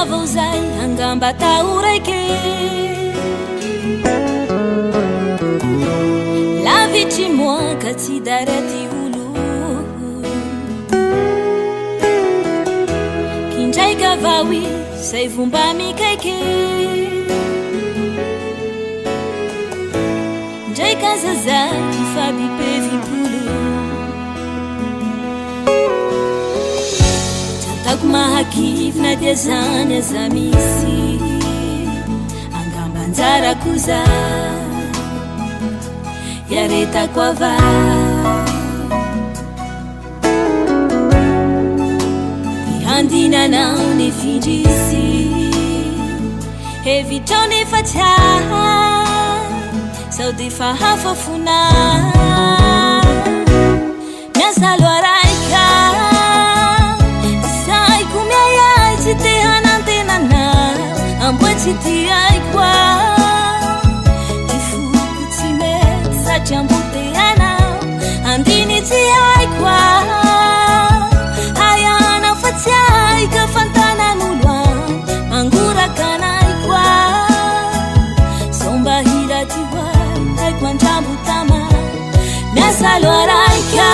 avao zay angamba atao raiky. Lavitry moa ka tsy daraty olo. Kindraika avao izy zay vo mba mikaiky. Ndraiky aza zay ifabipevipolo. Tsy ataoko mahakivy na dia zany aza misy. Angamba anjarako za iaretako avao. Ty handinanao ny findrisy. Hevitrao nefa tsy ahy. Sao de fa hafa fona. Miasa loha raika. Saiko miahiahy tsy te hanantenana. Amboa tsy tia haiko aho. Ty foko tsy mety satria amboteanao. Andiny tsy haiko aho. Hayana fa tsy hay ka fantanan'olo any. Mangoraka anay koa. Sao mba hira ty ho ahy, haiko andrambo tama. Miasa loha raika.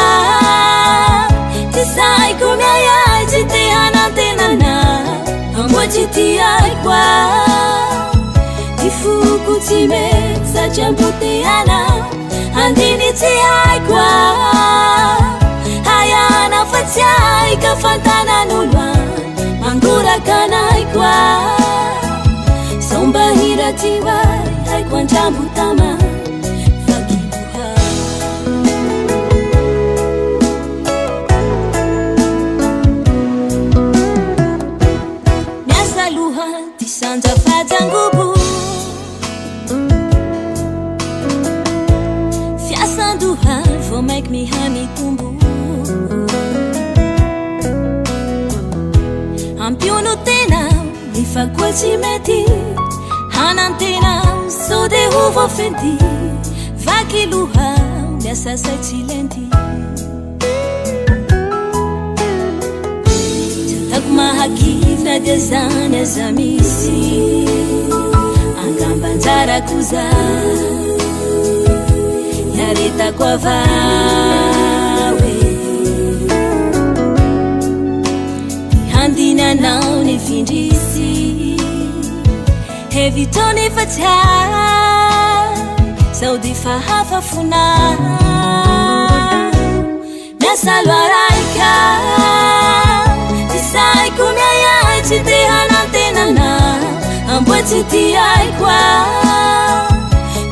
Ty saiko miahiahy tsy te hanantenana. Amboa tsy tia haiko aho. Ty foko tsy mety satria amboteanao. Andiny tsy haiko aho. Hayana fa tsy hay ka fantanan'olo any. Mangoraka anay koa. Sao mba hira ty ho ahy, haiko andrambo tama. Vakiloha. Miasa loha ty sanja fajangobo. Fiasandoha vao maiky mihamitombo. Ampiono tena nefa koa tsy mety. Hanantena sao de ho voafenty. Vaky loha miasa say tsy lenty. Tsy ataoko mahakivy na dia zany aza misy. Angamba anjarako za iaretako avao e. Ty handinanao ny findrisy. Hevitrao nefa tsy ahy. Sao de fa hafa fona. Miasa loha raika. Ty saiko miahiahy tsy te hanantenana. Amboa tsy tia haiko aho.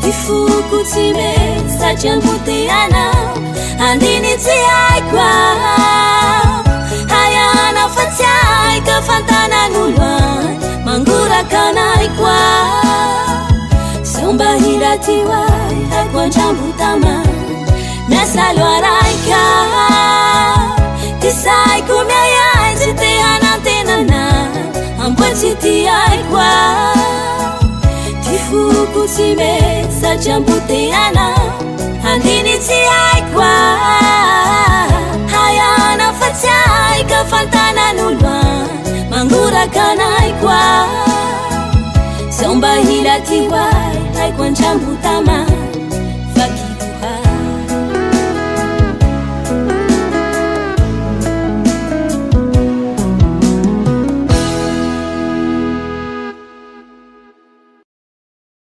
Ty foko tsy mety satria amboteanao. Andiny tsy haiko aho. Hayana fa tsy hay ka fantanan'olo any. Mangoraka anay koa. Sao mba hira ty ho ahy, haiko andrambo tama. Miasa loha raika. Ty saiko miahiahy tsy te hanantenana. Amboa tsy tia haiko aho. Ty foko tsy mety satria amboteanao. Andiny tsy haiko aho. Hayana fa tsy hay ka fantanan'olo any. Mangoraka anay koa. Sao mba hira ty ho ahy, haiko andrambo tama.